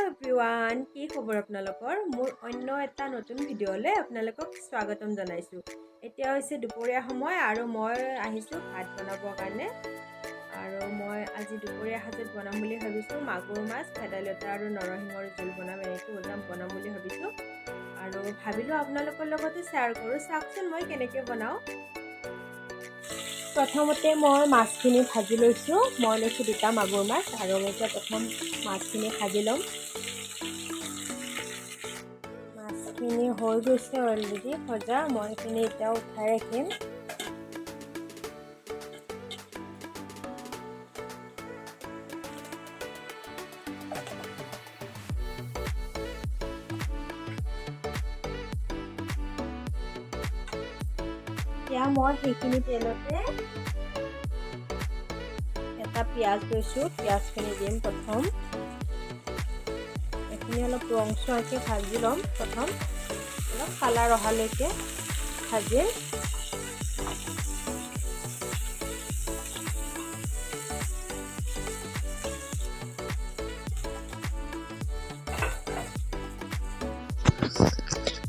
Everyone, কি খবৰ আপোনালোকৰ? মোৰ অন্য এটা নতুন ভিডিঅ'লৈ আপোনালোকক স্বাগতম জনাইছোঁ। এতিয়া হৈছে দুপৰীয়া সময় আৰু মই আহিছোঁ ভাত বনাবৰ কাৰণে। আৰু মই আজি দুপৰীয়া সাজত বনাম বুলি ভাবিছোঁ মাগুৰ মাছ, ভেদাইলতা আৰু নৰসিংহৰ জোল বনাম, এনেকৈ বনাম বুলি ভাবিছোঁ। আৰু ভাবিলোঁ আপোনালোকৰ লগতে শ্বেয়াৰ কৰোঁ। চাওকচোন মই কেনেকৈ বনাওঁ। প্ৰথমতে মই মাছখিনি ভাজি লৈছোঁ। মই লৈছোঁ দুটা মাগুৰ মাছ আৰু এতিয়া প্ৰথম মাছখিনি ভাজি ল'ম। মাছখিনি হৈ গৈছে অলৰেডি ভজা। মই এইখিনি এতিয়া উঠাই ৰাখিম। এতিয়া মই সেইখিনি তেলতে এটা পিঁয়াজ লৈছোঁ। পিঁয়াজখিনি দিম প্ৰথম। এইখিনি অলপ ৰংচোৱাকৈ ভাজি ল'ম প্ৰথম, অলপ কালাৰ অহালৈকে ভাজিম।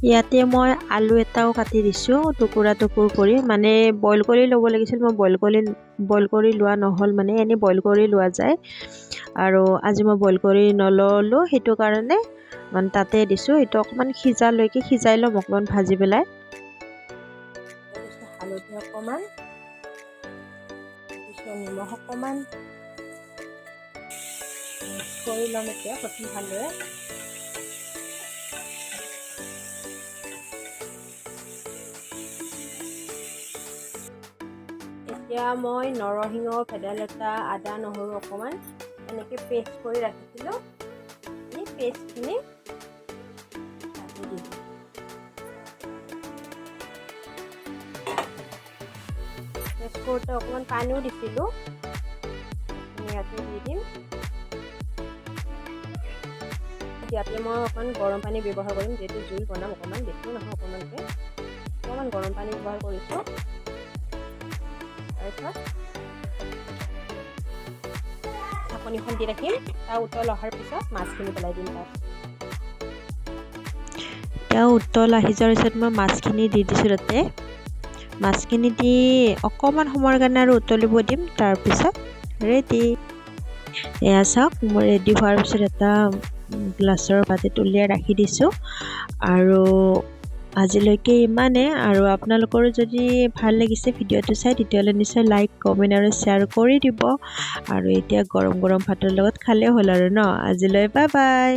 ইয়াতে মই আলু এটাও কাটি দিছোঁ টুকুৰা টুকুৰ কৰি। মানে বইল কৰি ল'ব লাগিছিল, মই বইল কৰি লোৱা নহ'ল। মানে এনেই বইল কৰি লোৱা যায় আৰু আজি মই বইল কৰি নল'লোঁ, সেইটো কাৰণে মানে তাতে দিছোঁ। এইটো অকণমান সিজালৈকে সিজাই ল'ম, অকণমান ভাজি পেলাই। হালধি অকণমান দিছোঁ, নিমখ অকণমান, মিক্স কৰি ল'ম এতিয়া প্ৰথম ভালদৰে। এতিয়া মই নৰসিংহ, ভেদাইলতা, আদা, নহৰু অকণমান এনেকৈ পেষ্ট কৰি ৰাখিছিলোঁ। এই পেষ্টখিনি তাতে দি দিম। পেষ্ট কৰোঁতে অকণমান পানীও দিছিলোঁ, ইয়াতে দি দিম। ইয়াতে মই অকণমান গৰম পানী ব্যৱহাৰ কৰিম, যিহেতু জোল বনাম অকণমান, বেছিও নহয়, অকণমানকৈ অকণমান গৰম পানী ব্যৱহাৰ কৰিছোঁ। তাৰপিছত ঢাকনিখন দি ৰাখিম। তাৰ উতল অহাৰ পিছত মাছখিনি পেলাই দিম তাত। তেওঁ উতল আহি যোৱাৰ পিছত মই মাছখিনি দি দিছোঁ তাতে। মাছখিনি দি অকণমান সময়ৰ কাৰণে আৰু উতলিব দিম, তাৰপিছত ৰেডি। এয়া চাওক, মই ৰেডি হোৱাৰ পিছত এটা গ্লাছৰ বাতিত উলিয়াই ৰাখি দিছোঁ। আৰু আজিলৈকে ইমানে। আৰু আপোনালোকৰো যদি ভাল লাগিছে ভিডিঅ'টো চাই, তেতিয়াহ'লে নিশ্চয় লাইক, কমেণ্ট আৰু শ্বেয়াৰ কৰি দিব। আৰু এতিয়া গৰম গৰম ভাতৰ লগত খালেই হ'ল আৰু ন। আজিলৈ বাই বাই।